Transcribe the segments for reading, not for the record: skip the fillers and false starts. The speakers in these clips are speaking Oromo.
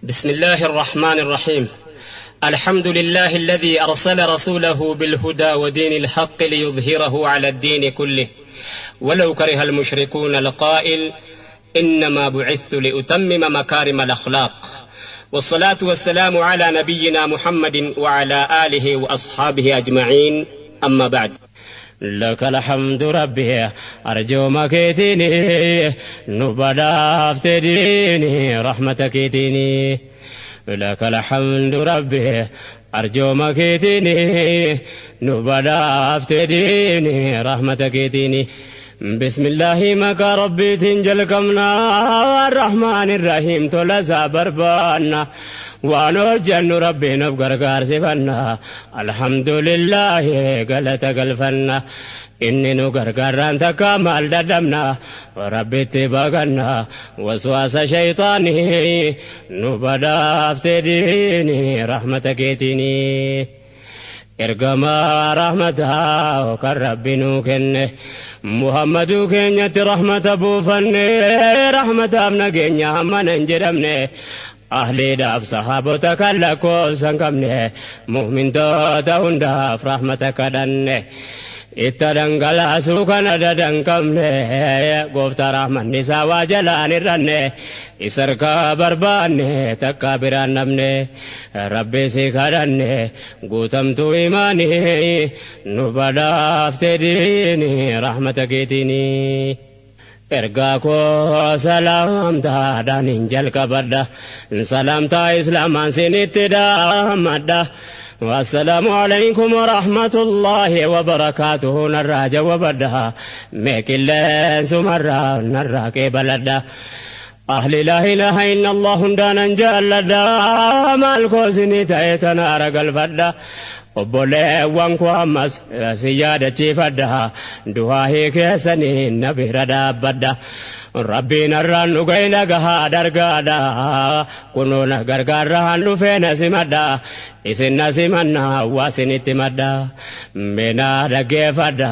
بسم الله الرحمن الرحيم الحمد لله الذي أرسل رسوله بالهدى ودين الحق ليظهره على الدين كله ولو كره المشركون القائل إنما بعثت لأتمم مكارم الأخلاق والصلاة والسلام على نبينا محمد وعلى آله وأصحابه أجمعين أما بعد لك الحمد ربي أرجو مكيتني نبدا ديني رحمتك تيني لك الحمد ربي أرجو مكيتني نبدا ديني رحمتك تيني بسم الله مكا ربي تنجل كمنا الرحمن الرحيم تلسا بربانا وانو ربي نبقر قارسفنا الحمد لله قلت قلفنا إني نقرقران تكامل ددمنا ربي تبقنا وسواس شيطاني نبدا افتديني رحمتك تيني ergamaa rahmataa kan rabbi nuu kenne muhammaduu keenyatti rahmata buufanne rahmataaf nageenya hammana hin jedhamne ahliidhaaf sahaabota kan lakkoofsa hin qabne mu'mintoota hundaaf rahmata kadhanne itta dhangalaasuu kana dadan qabne gooftaa rahmanni isaa waa jalaan irranne isa harkaa barbaanne takka biraan dhabne rabbi si kadhanne guutamtuu imaanii nu badhaafte diini rahmata keetiini. Ergaa koo salaamtaadhaan hin jalqabadha salaamtaa islaamaan sinitti dhaammadha. والسلام عليكم ورحمة الله وبركاته نرى جوابدا ميكلين سمرا نرى كبلدا أهل لا إله إلا الله دانا جلدا مالكو سني تايتنا رقل فدا obboleewwan koo ammas si yaadachiifadha du'aa keessanii na bira dhaabbadha rabbiin har'aan dhugee nagahaa dargaadha kunoo na gargaarraan dhufee na simadha isin na simanna waa isinitti madda meenaa dhaggeeffadha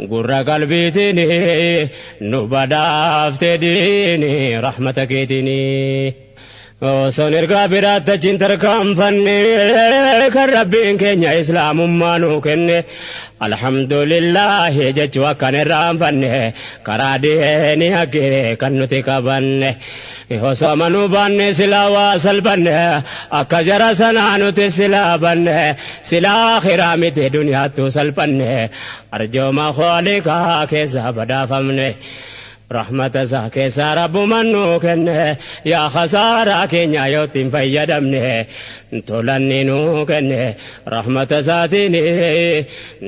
gurra qalbiitiin nu badhaafte diini rahmata keetiini. Osoon ergaa biraatti achiin tarkaanfanne kan rabbiin keenya islaamummaa nuu kenne alhamdulillaahi jechuu akkan irraanfanne karaa diinii haqqee kan nuti qabanne osoo amanuu baanne silaa waa salphanne akka jara sanaa nuti silaa banne silaa akhiraa miti duniyaattuu salphanne arjooma khooliqaa keessa badhaafamne. Rahmata isaa keessaa rabbumaan nuu kenne yaa khasaaraa keenya yoo ittiin fayyadamne tolanni nuu kenne rahmata isaatiin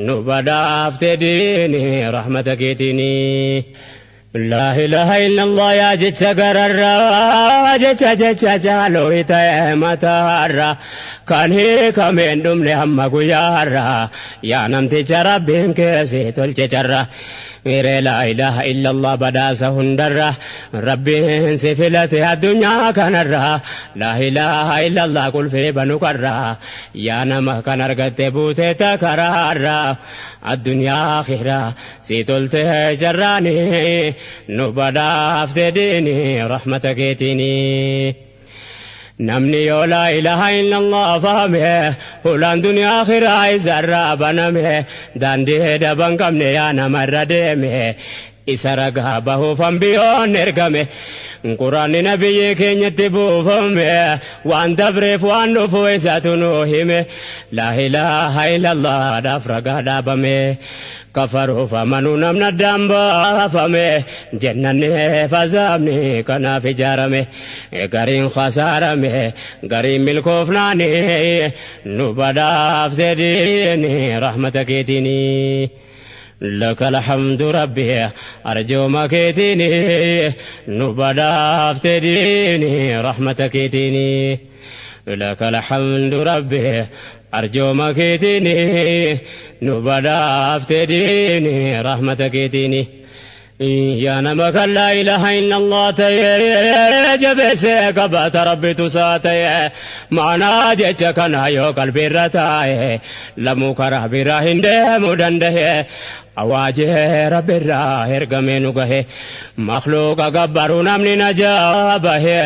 nu badhaafte diini rahmata keetiin. لا إله إلا الله يا جتش قرر جتش جتش جالو إتاي متارا كان هيك من دم لهم قيارا يا نمتي ربين كيسي تلچ Miree laa ilaaha illallah badhaasa hundarra rabbiin si filate addunyaa kanarra laa ilaaha illallah qulfee banu karra yaa nama kan argatte buute takaraarra addunyaa akhiraa si tolte jarraani nu badhaafte diini rahmata keetiini. Namni yoo laa ilaaha illallah fahame hulaan duniyaa akhiraa isarraa baname daandii daban qabne yaa namarra deeme isa ragaa bahuuf ambiyoon ergame quraanni nabiyyi keenyatti buufame waan dabreef waan dhufu isatu nuu hime laa ilaaha illallah dhaaf ragaa dhaabame kafaruuf amanuu namni addaan baafame jennanni fazaabni kanaaf ijaarame gariin khasaarame gariin milkoofnaani nu badhaafte diini rahmata keetiini. لك الحمد ربي أرجو مكيتني نبدا ديني رحمتك تيني لك الحمد ربي أرجو مكيتني نبدا ديني رحمتك تيني يا نمك لا إله إلا الله تي جبسي قبات ربي تساتي معنا جيتك أنا يو قلبي رتاي لمو كره براهن دمو دنده Awaajee rabbirraa ergamee nu gahe makhluuqa gabbaruu namni najaa bahe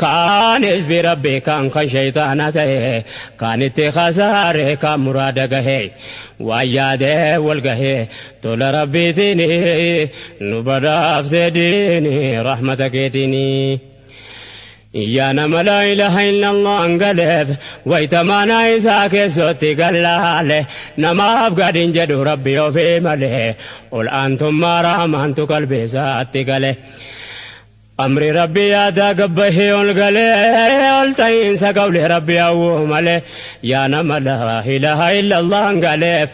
kaan hizbi rabbi kaan kan shayxaana ta'e kaan itti khasaare kaan muraada gahe waan yaadee wal gahe tola rabbiitiin nu badhaafte diini rahmata keetiini. Yaa nama laa ilaaha illallah galeef wayita maanaa isaa keessatti gallaale namaaf gadin jedhu rabbi ofii malee ol aantummaa rahmaantu qalbii isaatti gale. Amri rabbi yaadaa gabbahee ol galee ol ta'iinsa qawli rabbi hawwuu malee yaa nama laa ilaaha illallah galeef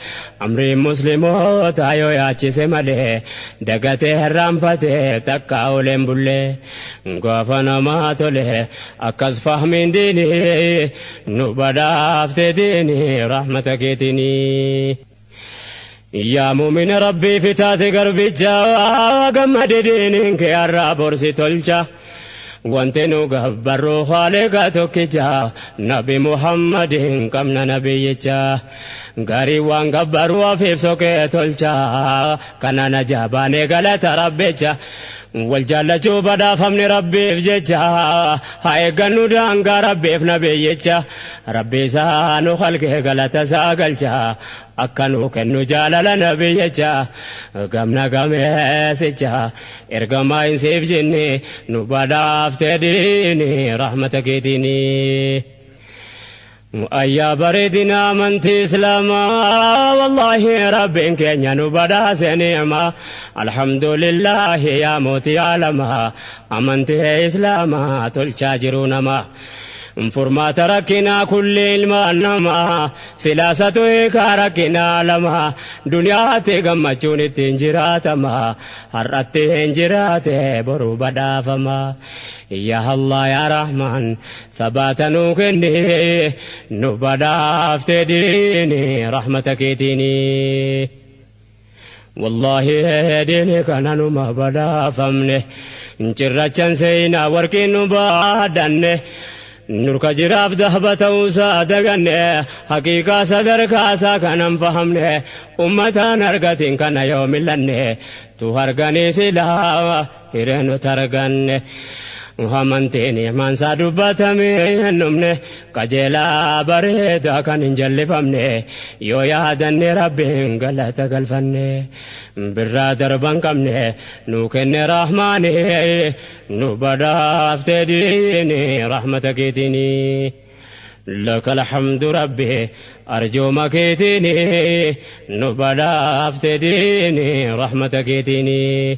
amriin musliimoota yoo yaachise malee dagatee herraanfatee takka oleen bullee gaafa namaa tole akkas fahmiin diinii nu badhaafte diinii rahmata keetinii. Yaa muumina rabbii fitaate garbicha gammade diiniin kee har'aa borsi tolcha. Wanti nu gabbarru haaliqa tokkicha nabi Muhammadin qabna nabiyyicha. Garii waan gabbaru ofiif soqee tolcha kana najaa baanee galata rabbicha. Wal jaallachuu badhaafamni rabbiif jecha haa eeggannu daangaa rabbiif nabiyyicha. Rabbi isaa nu halqee galata isaa galcha akka nu kennu jaalala nabiyyicha. Gamna gameessicha ergamaa hin siif jinni nu badhaafte diini rahmata keetiini. Ayyaa bareedina amantii islaamaa wallaahi rabbiin keenya nu badhaase ni'ma alhamdulillaahi yaa mootii aalamaa amantii islaamaa tolchaa jiru nama. Furmaata rakkinaa kulli ilmaan namaa silaasatu hiikaa rakkinaa lama duniyaatti gammachuun ittiin jiraatama har'atti hin jiraate boru badhaafama. Yaa Allah yaa Rahmaan sabaata nuu kenni nu badhaafte diini rahmata keetiini. Wallaahi diini kana numa badhaafamne cirrachan seenaa warqiin nu baadhanne nurka jiraaf dahba ta'uusaa daganne haqiiqaa sadarkaasaa kanan fahamne ummataan argatiin kana yoo millanne tu harganii silaa hiree nu targanne. Amantiin imaansaa dubbatamee hin dhumne qajeelaa bareedaa kan hin jallifamne yoo yaadanne rabbiin galata galfanne birraa darban qabne nu kenne rahmaani nu badhaafte diini rahmata keetiini. لك الحمد ربي أرجو مكيتني نبدافت ديني رحمتك ديني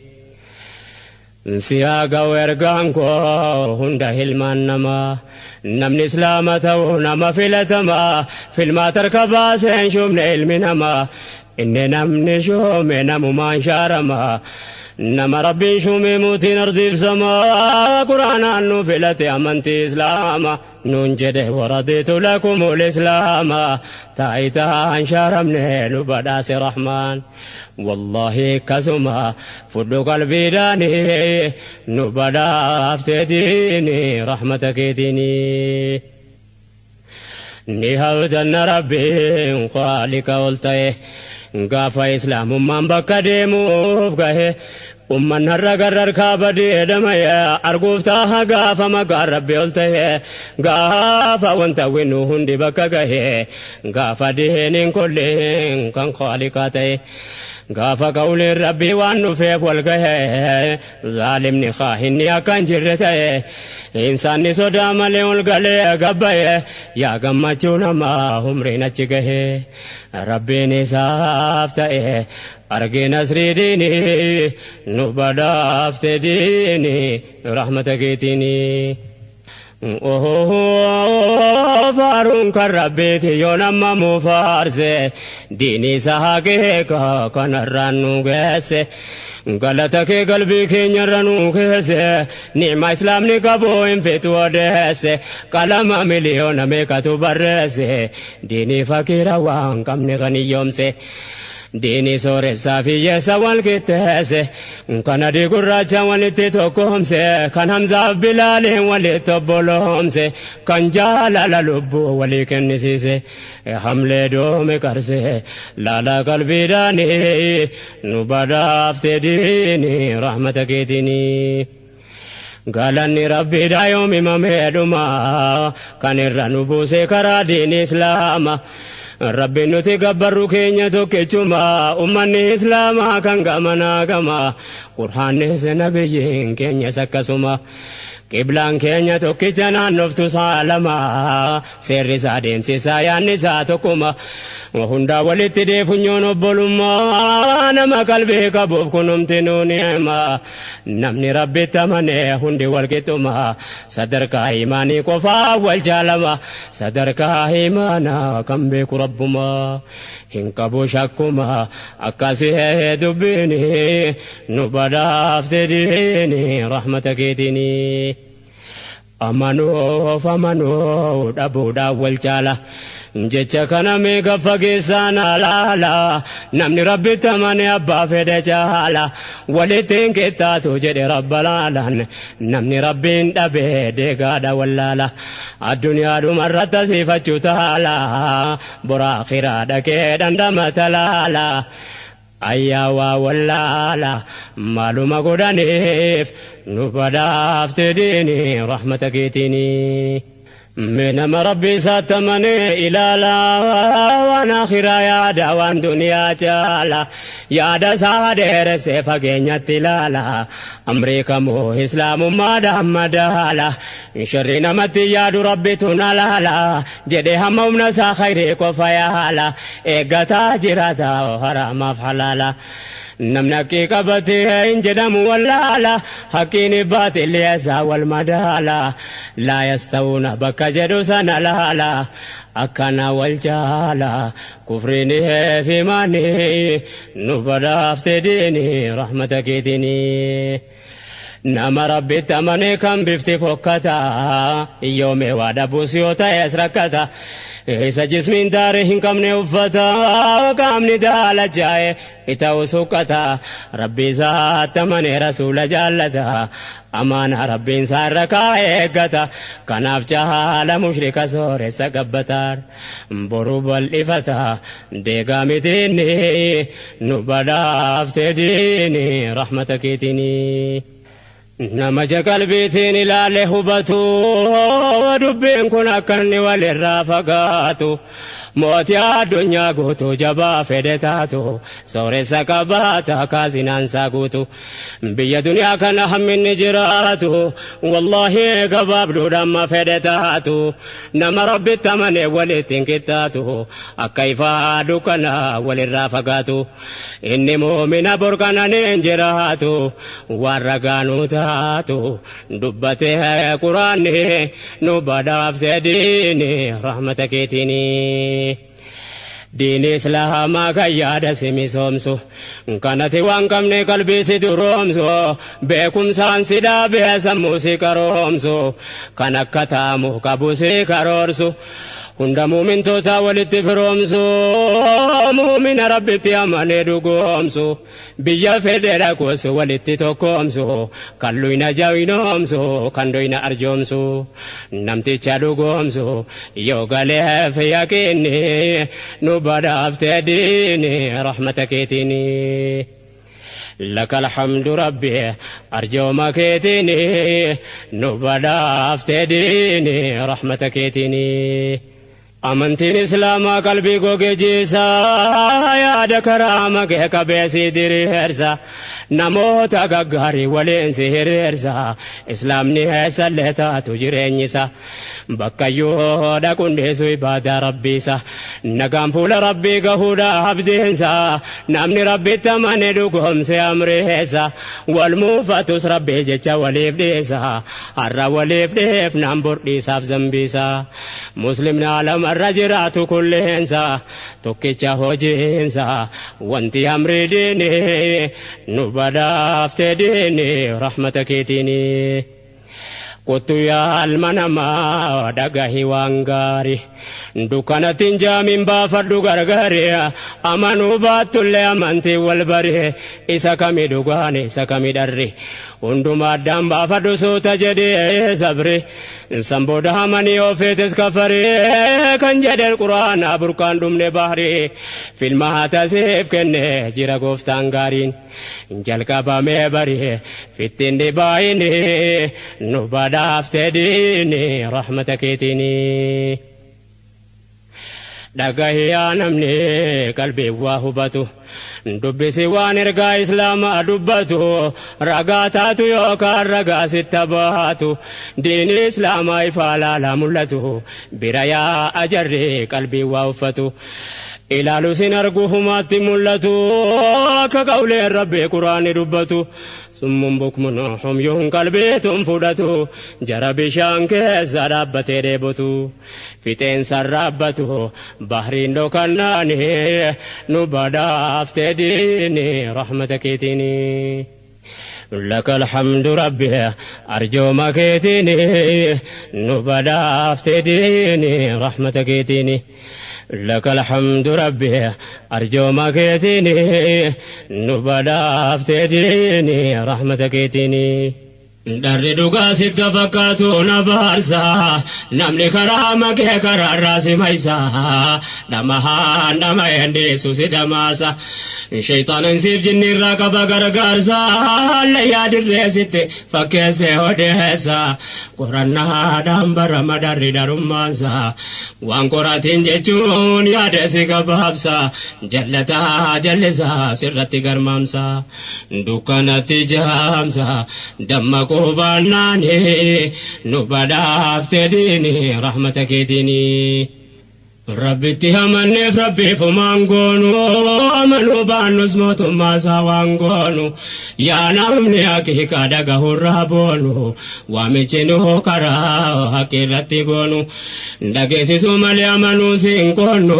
Siyaa ga'u ergaan koo hunda hilmaan namaa namni islaama ta'u nama filatamaa filmaa tarka baaseen shuumne ilmi namaa inni namni shuume namumaan shaaramaa nama rabbiin shuume mootiin ardiif samaa quraanaan nu filate amantii islaama nuun jedhe waradiitu lakumul islaama taayitaan shaaramne nu badhaase rahmaan. Wallaahi akkasuma fudhu qalbiidhaani nu badhaafte diini rahmata keetiini. Ni hawdanna rabbiin khaalika ol ta'e gaafa islaamummaan bakka deemuuf gahe ummanni har'a garrar badee dhamaye arguuf taaha gaafa maqaan rabbi ol ta'e gaafa wanta winnu hundi bakka gahe gaafa diiniin kulliin kan khaaliqaa ta'e. Gaafa qawliin rabbii waan dhufeef wal gahe zaalimni kaahinni akka hin jirre ta'e insaanni sodaa malee ol galee gabbaye yaa gammachuu namaa umriin achi gahe rabbiin isaaf ta'e argee nasrii diini nu badhaafte diini rahmata keetiini. Faaruun kan rabbiiti yoo nama mu faarse diini isaa hakeeka kanarraan nu geesse galata kee qalbii keenyarra nu keesse ni'ma islaamni qabu hin feetu odeesse qalama miliyoona meeqatu barreesse diinii fakiira waan qabne kan hiyyoomse. Diinii sooressaa fi hiyyeessa wal qixxeesse, kan adii gurraacha walitti tokkoomse, kan Hamzaaf Bilaaliin walitti obboloomse, kan jaalala lubbuu walii kennisiise, hamlee doome qarse, laala qalbiidhaanii nu badhaafte diinii rahmata keetiinii. Galanni Rabbiidha yoom himamee dhuma, kan irra nu buuse karaa diini Islaama. Rabbiin nuti gabbarru keenya tokkichuma, ummanni Islaamaa kan gamanaa gama, Qur'aannis nabiyyiin keenyas akkasuma. Qiblaan keenya tokkicha naannoftu saalama, seerri isaa deemsi isaa yaanni isaa tokkuma. Hundaa walitti dee funyoon obbolummaa, nama qalbii qabuuf kunumti nuu ni'ima. Namni Rabbitti amane hundi wal qixxuma, sadarkaa imaanii qofaa wal jaalama, sadarkaa imaanaa kan beeku Rabbuma. Hin qabu shakkuma akkasii dubbiini nu badhaafte diini rahmata keetiini. Amanuuf amanuu dhabuudhaan wal caala. Jecha kana mee gad fageessaan alaala. Namni Rabbitti amane abbaa fedhe caala. Walitti hin qixxaatu jedhe Rabbalaalaan. Namni Rabbiin dhabe deegaadha wallaala. Addunyaadhuma irratti asiifachuu taala. Bora akhiraa dhaqee dhandhama talaala. Ayyaa waa wallaala maaluma godhaniif nu badhaafte diini rahmata keetiini. Mee nama Rabbi isaatti amane ilaala, waan akhiraa yaada waan duniyaa caala, yaada isaa dheeressee fageenyatti ilaala, amrii kamuu islaamummaadhaan madaala, sharri namatti yaadu Rabbitu na laala jedhee hamma humna isaa khayrii qofa yaala, eeggataa jiraata haraamaaf halaala. Namni haqqii qabatee hin jedhamu wallaala, haqqiin baatilli isaa wal madaala, laa yastawuuna bakka jedhu sana laala, akkana wal caala kufriin fi imaanni nu badhaafte diini rahmata keetiini. Nama Rabbitti amane kan bifti fokkata, yoomee waa dhabuus yoo ta'es rakkata. Isa jismiin daaree hin qabne uffata, qaamni daalachaa'e ita'u suqqata. Rabbi isaatti amane rasuula jaallata, amaana Rabbiin isaa irra kaa'e eeggata. Kanaaf caala mushrika sooressa gabbataa, boru bal'ifata deegaa mitiinni nu badhaafte diini rahmata keetiini. Nama ija qalbiitiin ilaale hubatu, dubbiin kun akka inni walirraa fagaatu. Mootii addunyaa guutuu jabaa fedhe taatu, sooressa qabaata kaasinaansaa guutu. Biyya duniyaa kana hamminni jiraatu, wallaahi gabaabduudhaan ma fedhe taatu. Nama Rabbitti amane walitti hin qixxaatu, akka ifaa dukkana walirraa fagaatu. Inni muumina borkananiin jiraatu, waan ragaanuu taatu dubbatee Quraanni nu badhaafte diini rahmata keetiini. Diini Islaamaa kan yaada si misoomsu, kanati waan qabne qalbii si duroomsu, beekumsaan si dhaabee sammuu si qaroomsu, kan akka taamu qabu si karoorsu, hunda muumintoota walitti firoomsu, muumina Rabbitti amanee dhugoomsu, biyya fedhe dhaqus walitti tokkoomsu, kan luyna jawinoomsu, kan doyna arjoomsu, namticha dhugoomsu yoo galeef yaqiinni nu badhaafte diini rahmata keetiini. Laka alhamdu Rabbi arjooma keetiini nu badhaafte diini rahmata keetiini. Amantiin Islaamaa qalbii goge jiisa, yaada karaa makee qabee si diriirsa, namoota gaggaarii waliin si hiriirsa, Islaamni eessallee taatu jireenyisa. Bakkayyuu dhaquun dhiisu ibaadaa Rabbiisa, nagaan fuula Rabbii gahuudha abdiinsa, namni Rabbitti amane dhugoomse amriisa, wal muufatus Rabbii jecha waliif dhiisa, har'a waliif dhiifnaan bor dhiisaaf zambiisa. Muslimni alamarra jiraatu kulleensa tokkicha hojiinsa, wanti amri diini nu badhaafte diini rahmata keetiini. Kottu yaa ilma namaa dhagahi waan gaarii dukkanatti hin jaamin baafadhu gargaari amanuu baattullee amantii wal bari isa kami dhugaan isa kami dharri hundumaa addaan baafadhu suuta jedhee sabri san booda amanii ofeetes kafaree kan jedhe quraanaa burqaan dhumne bahri filmaata siif kenne jira gooftaan gaariin jalqabamee bari fittiin dhibaayini nu badhaaftee diini rahmata keetiini. Dhagahi yaa namni qalbiin waa hubatu dubbisi waan ergaa islaamaa dubbatu ragaa taatu yookaan ragaa sitta baatu diini islaamaa ifaa laalaa mul'atu bira yaa ajarri qalbiin waa uffatu ilaalu sin argu humaatti mul'atu akka qawleen rabbii quraanni dubbatu summun bukmun humyuun qalbiitun fudhatu jara bishaan keessa dhaabbatee dheebotu fixeensa raabbatu bahriin dhokannaani nu badhaaftee diini rahmata keetiini. لك الحمد ربي أرجو ما كيتيني نبدا ديني رحمتك كيتيني لك الحمد ربي أرجو ما كيتيني نبدا ديني رحمتك كيتيني Dharri dhugaa sitti fakkaatu na baarsa namni karaa makee karaarraa si maysa dhamahaan dhama endeessu si dhamaasa shayxaanan siif jinniirraa qaba gargaarsa layyaa dirree sitti fakkeessee odeessa qorannaadhaan barama dharri dharummaansa waan qoratiin jechuun yaada si gabaabsa jallataa jallisaa sirratti garmaamsa dukkanatti jaamsa dammaquu baannaani nu badhaafte diini rahmata keetiini. Rabbitti amanneef rabbiif humaan goonu amanuu baannus mootummaa isaa waan goonu yaa namni haqiiqaa dhagahurraa boonu waamichi nu karaa haqi irratti goonu dhageessisuu malee amanuu siin goonu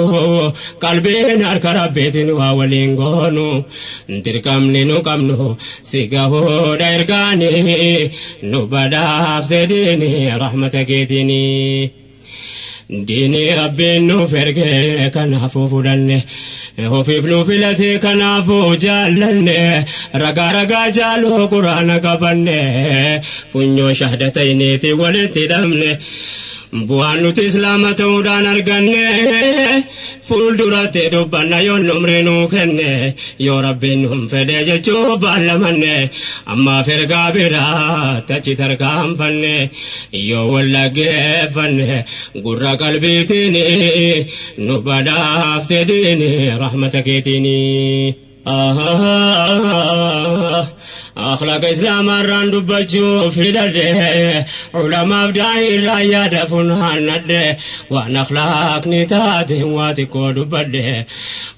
qalbiin harka rabbiitiin waa waliin goonu dirqamni nu qabnu si gahuudha ergaani nu badhaafte diini rahmata keetiini. Diinii rabbiin nuuf erge kanaafuu fudhanne ofiif nu filate kanaafuu jaallanne ragaa ragaa jaaluu quraana qabanne funyoo shahdatayniiti walitti hidhamne bu'aan nuti islaama ta'uudhaan arganne fuulduratti dubbanna yoon umrii nuu kenne yoo rabbiin nun fedhe jechuu baallamanne ammaaf ergaa biraa tachi tarkaanfanne yoo wallaggeeffanne gurra qalbiitiin nu badhaafte diini rahmata keetiini. Akhlaaqa islaamaa irraan dubbachuuf hidhadhe ulamaaf daa'ii irraa yaada funaannadhe waan akhlaaqni taate waa xiqqoo dubbadhe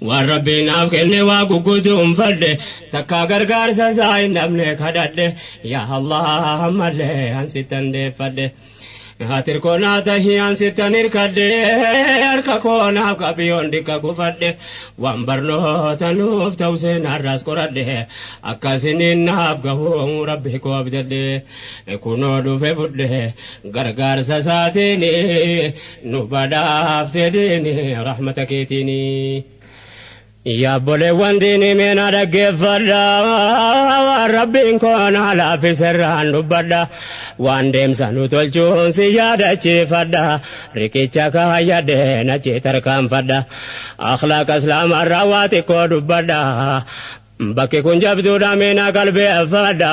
waan rabbiin naaf kenne waa gugguutuunfadhe takkaa gargaarsa isaa hin dhabne kadhadhe yaa Allah ammallee an sittan deeffadhe. Hatir koonaa tahii an sittan hirkadhe harka koonaaf qabiyyoon dikka kufadhe waan barnoota nuuf ta'u seenaarraas qoradhe akkasiniin naaf gahuu rabbi koo abdadhe kunoo dhufe fudhe gargaarsa isaatiin nu badhaafte diini rahmata keetiini. Yaabboleewwan diinii meena dhaggeeffadha waan rabbiin koonaa laaffiserraan dubbadha waan deemsa nu tolchuun si yaadachiifadha riqicha kaayyadhe nachi tarkaanfadha akhlaaqa islaamarraa waa xiqqoo dubbadha Bakki kun jabduudha meena qalbeeffadha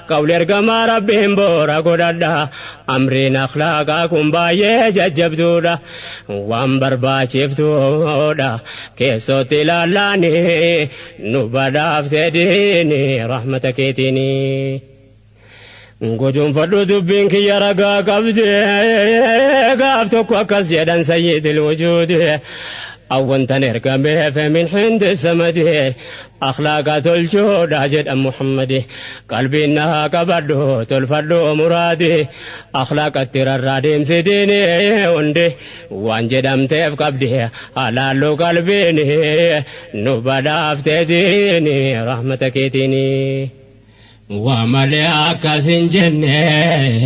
qawli ergamaa rabbiin boora godhadha amriin akhlaaqaa kun baay'ee jajjabduudha waan barbaachiftuudha keessootti ilaallaani nu badhaafte diini rahmata keetiini. Guduunfadhu dubbiin kiyya ragaa qabdi gaaf tokko akkas jedhan sayyidil wujuudi awwantan ergameef min hindi samadi akhlaaqa tolchuudha jedhan Muhammadi qalbiin naa qabadhu tolfadhu muraadi akhlaaqatti rarraa deemsi diini hundi waan jedhamteef qabdi halaallu qalbiin nu badhaafte diini rahmata keetiini. Waa malee akkas hin jenne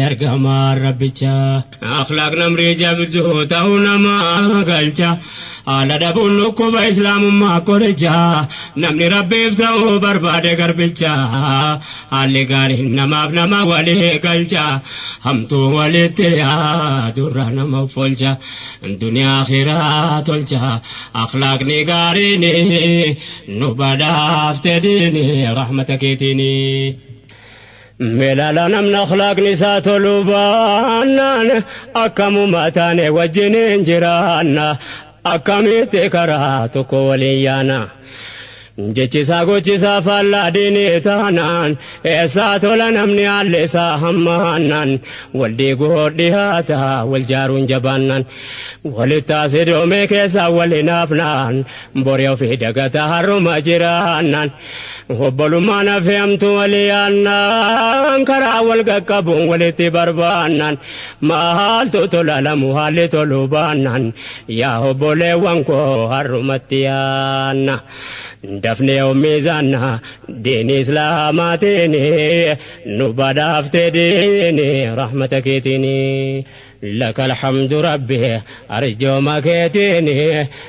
ergamaan rabbichaa. Akhlaaq namrii jabduu ta'uu nama galcha. Haala dhabuun dhukkuba islaamummaa qoricha. Namni rabbiif ta'uu barbaade garbicha. Haalli gaariin namaaf nama walii galcha. Hamtuu walitti yaadurraa nama folcha. Duniyaa akhiraa tolcha. Akhlaaqni gaariin nu badhaafte diini rahmata keetiini. Meelaala namni akhlaaqni isaa toluu baannaan akkamuma taane wajjin hin jiraanna akkamitti karaa tokko waliin yaana. Jechisaa gochisaa faallaa diinii taanaan eessaa tola namni haalli isaa hammaannaan wal diiguu dhihaata wal jaaruun jabaannaan walitti asidoomee keessaa wal hinaafnaan borii ofii dagata har'uma jiraannaan obbolummaan hafeamtu walii yaannaan karaa wal qaqqabuun walitti barbaannaan maaltu tola lamu haalli toluu baannaan yaa obboleewwan koo har'umatti yaanna. Dafnee miizaanna diini islaamaatiin nu badhaafte diini rahmata keetiin. Laka alhamdu rabbi arjooma keetiin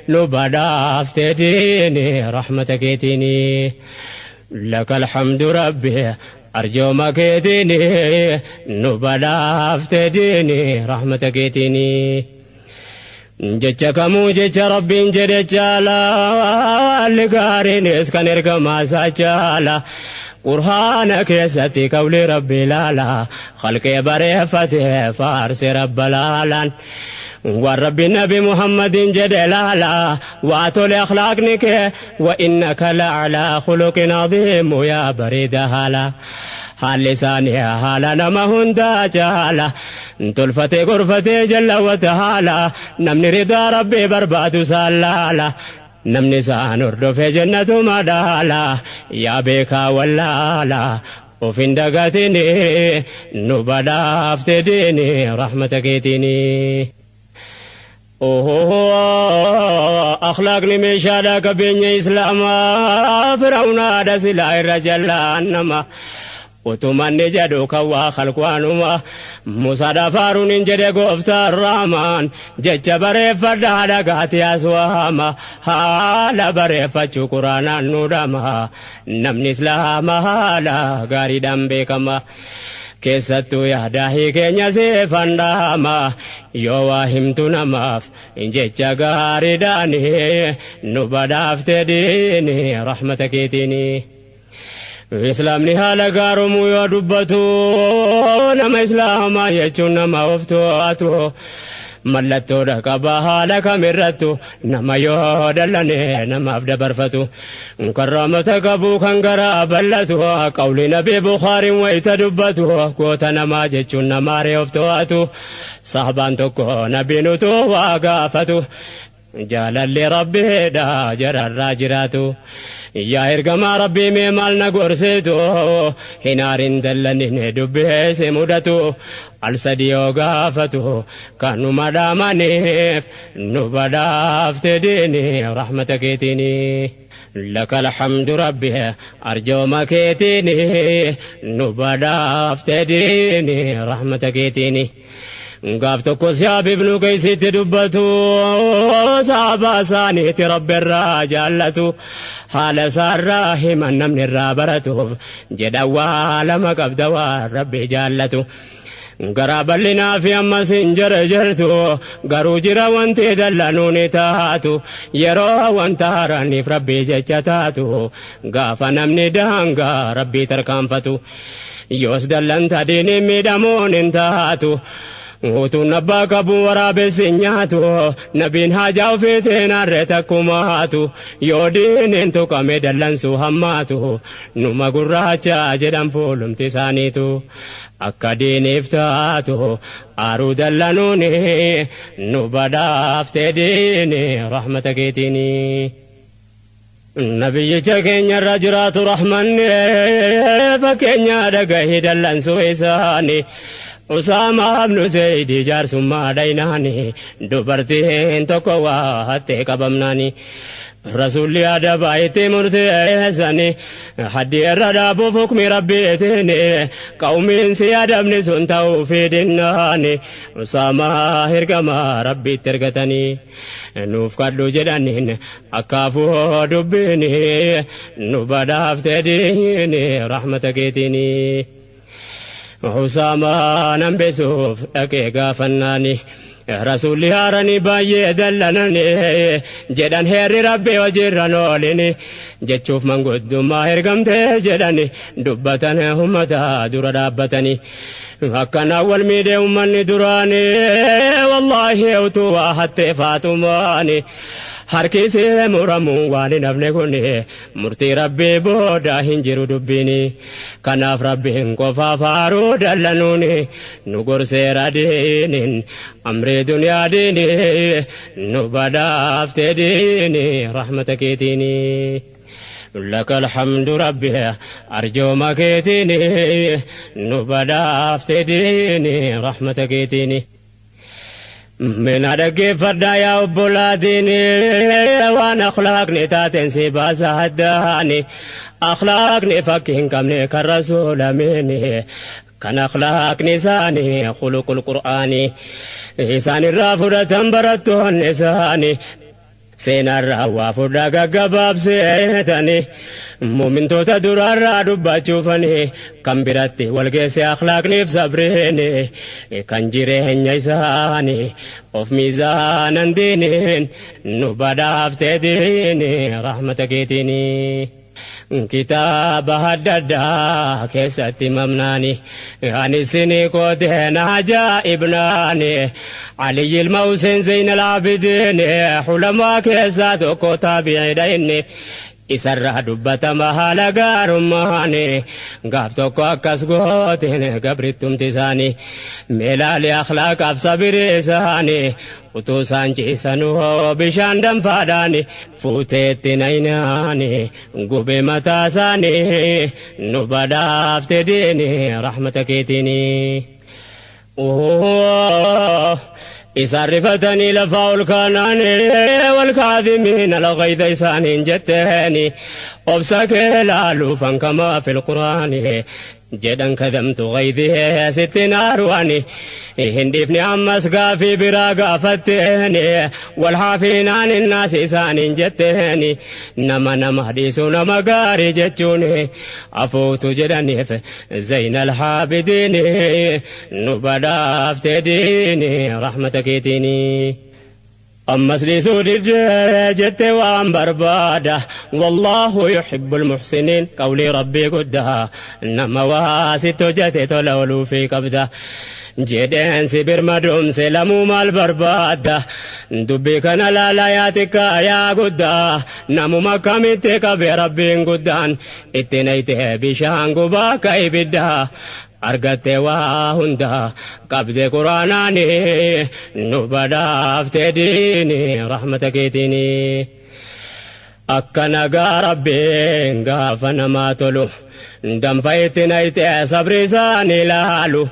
nu badhaafte diini rahmata keetiin. Laka alhamdu rabbi arjooma keetiin nu badhaafte diini rahmata keetiin. Jecha kamuu jecha rabbiin jedhe caala haalli gaariinis kan ergamaa isaa caala. Qur'aana keessatti qawli rabbi ilaala khalqee bareeffate faarse rabba laalaan. Waan rabbi nabi Muhammadin jedhe laala waa tole akhlaaqni kee wa innaka la'alaa khuluqin aziimu yaa bareeda haala. Haalli isaanii haala nama hundaa caala. Tolfatee gorfatee jallawwata haala namni ridaa rabbii barbaadu isaan laala. Namni isaan hordofee jannatuma dhaala yaa beekaa wallaala. Of hin dagatini nu badhaafte diini rahmata keetiini. Akhlaaqni meeshaadha qabeenya islaamaa firawnaadha silaa irra jallaan nama. Utumanni jedhu kan waa khalqwaanuma Musaadhaaf Haaruun hin jedhe gooftaan Raamaan jecha bareeffadhaa dhagaati aswaama haala bareeffachuu quraanaan nu dhama namni islaama haala gaariidhaan beekama. Keessattuu yaadaahii keenya siifan dhaama yoo waa himtu namaaf jecha gaariidhaan nu badhaafte diini rahmata keetiini. Islaamni haala gaaromuu yoo dubbatu nama islaamaa jechuun nama of to'atu mallattoodha qaba haala kamirrattu nama yoo dallane namaaf dabarfatu karraamata qabu kan garaa bal'atu qawli nabi Bukhaariin wayita dubbatu goota namaa jechuun namaaree of to'atu sahabaan tokko nabiin utuu waa gaafatu jaalalli rabbiidha jararraa jiraatu yaa ergamaa rabbii mee maal na gorsitu hin aarin dallanin dubbeesse mudatu al sadi yoo gaafatu kanuma dhaamaniif nu badhaafte diini rahmata keetiini. Laka alhamdu rabbi arjooma keetiini nu badhaafte diini rahmata keetiini. Gaaf tokko Sihaab ibnu Qeeysitti dubbatu sahabaa isaaniitti rabbi irraa jaallatu haala isaarraa himan namni irraa baratuuf jedha waa lama qabda waan rabbi jaallatu. Garaa bal'inaa fi ammas hin jarjartu garuu jira wanti dallanuu ni taatu yeroo wanta haaraaniif rabbi jecha taatu gaafa namni daangaa rabbii tarkaanfatu. Yoos dallanta diiniin miidhamuun hin taatu. Utuun abbaa qabu waraabessi hin nyaatu nabiin haajaa ofiitiin harree takkumaatu yoo diiniin tuqame dallansuu hammaatu numa gurraacha jedhan fuulumti isaaniitu akka diiniif taatu aaruu dallanuuni nu badhaafte diini rahmata keetiini. Nabiyyicha keenya irra jiraatu rahmanni fakkeenya dhagahi dallansuu isaanii. Usaamaa ibnu Zeeydi jaarsummaa dhaynaani dubartiin tokko waa hattee qabamnaani. Rasuulli adaba itti murteessani haddi irra dhaabuuf hukmi rabbiitiin qawmiin si adabni sun ta'uu fidinnaani Usaamaa ergamaa rabbiitti ergatanii nuuf kadhu jedhaniin akkaafuu dubbiin nu badhaaftee diini rahmata keetiini. Usaamaa hambisuuf dhaqee gaafannaani. Rasuulli haaranii baay'ee dallanani jedhan heerri rabbi hojiirra oolini jechuuf manguddummaa ergamtee jedhani dubbatan ummata dura dhaabbatani. Akkana wal miidhee ummanni duraani wallaahi utuu waa hattee faatumaani. Harkisee muramuun waan hin hafne kun murtii rabbii booda hin jiru dubbiini. Kanaaf rabbiin qofaaf haaruu dallanuuni nu gorseera diiniin amrii duniyaa diini nu badhaaftee diini rahmata keetiini. لك الحمد ربي أرجو keetiini nu badhaaftee diini rahmata keetiini. Mina dhaggeeffadhaa yaa obbolaatiin waan akhlaaqni taateen si baasa haddaani akhlaaqni fakkii hin qabne kan rasuulamiini kan akhlaaqni isaanii khuluqul qur'aanii isaan irraa fudhatan barattoonni isaanii seenarraa waa fudhaa gaggabaabseetani muumintoota duraarraa dubbachuufani kan biratti walgeesse akhlaaqniif sabriini kan jireenya isaanii of miizaanan diiniin nu badhaaftee diini rahmata keetiini. Kitaaba adda addaa keessatti mamnaani ani isinii qooteen ajaa'ibnaani Aliyyi ilma Hussein Zeyn al-Abidin hulamaa keessaa tokko taabi'iidha inni isarraa dubbatama haala gaarummaani gaaf tokko akkas gooteen gabrittumti isaanii meelaalee akhlaaqaaf sabirii isaanii utuu isaan ciisanuu bishaan danfaadhaan fuuteetti naynaani gube mataa isaanii nu badhaafte diini rahmata keetiini. Isaan rifatanii lafaa ol kaanaani والكاظمين الغيظ isaaniin jetteeni obsa kee laaluufan كما في القرآن jedhan كظمت غيظي sitti naaruani hin dhiifne ammas gaafii biraa gaafatteeni والعافين عن الناس isaaniin jetteeni nama nama dhiisu nama gaarii jechuun afuutu jedhaniif Zayna alhaabidiini nu badhaaftee diini rahmata keetiini. Ammas dhiisuu didee jette waan barbaada والله يحب المحسنين qawlii rabbii guddaa nama waa sitti hojjete tola ooluu fi qabda. Jedheen si birmadoomse lamuu maal barbaadda dubbii kana laala yaa xiqqaa yaa guddaa namuma akkamitti qabe rabbiin guddaan itti nayte bishaan gubaa akka ibiddaa argatte waa hunda qabde quraanaani nu badhaafte diini rahmata keetiini. Akka nagaa rabbiin gaafa namaa tolu danfa itti nayte sabri isaanii laalu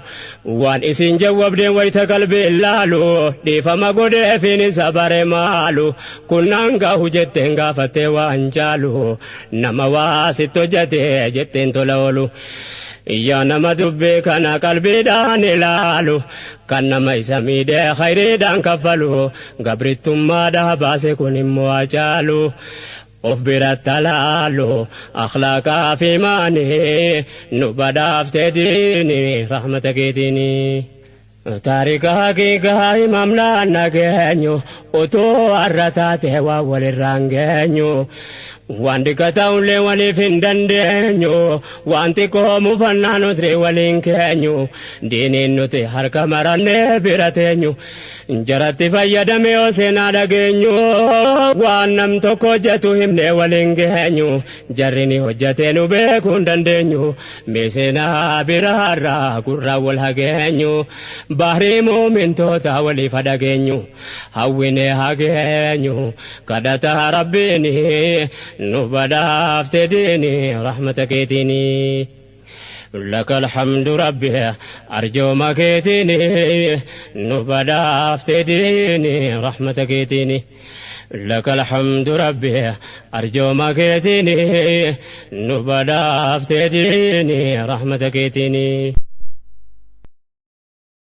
waan isin jawwabdeen wayta qalbii laalu dhiifama godheefin isa bare maalu kunnaan gahu jetteen gaafattee waan caalu nama waa sitti hojjete jetteen tola oolu. Yaa nama dubbii kana qalbiidhaan ilaalu kan nama isa miidhee khayriidhaan kaffalu gabrittummaadhaa baase kun immoo hacaalu. Of biratti alaalu akhlaaqaa fi imaanii nu badhaaftee diini rahmata keetiini. Taarika haqiiqaa himamnaan nageenyu utuu har'a taate waa walirraan geenyu. Waan dhiqata'ullee waliif hin dandeenyu waan xiqqoo mufannaan usrii waliin keenyu diiniin nuti harka marannee bira teenyu jaratti fayyadame yoo seenaa dhageenyu waan nam tokko hojjetu himnee waliin geenyu jarri ni hojjetee nu beekuu hin dandeenyu mee seenaa biraarraa gurraa wal hageenyu bahrii muumintoota waliif hadhageenyu hawwinee hageenyu kadhata rabbiini nu badhaafte diini rahmata keetiini. لك الحمد ربي أرجو ما كيتيني نبدا ديني رحمتك كيتيني. Laka alhamdu rabbi arjooma keetiini nu badhaafteetiini rahmata keetiini.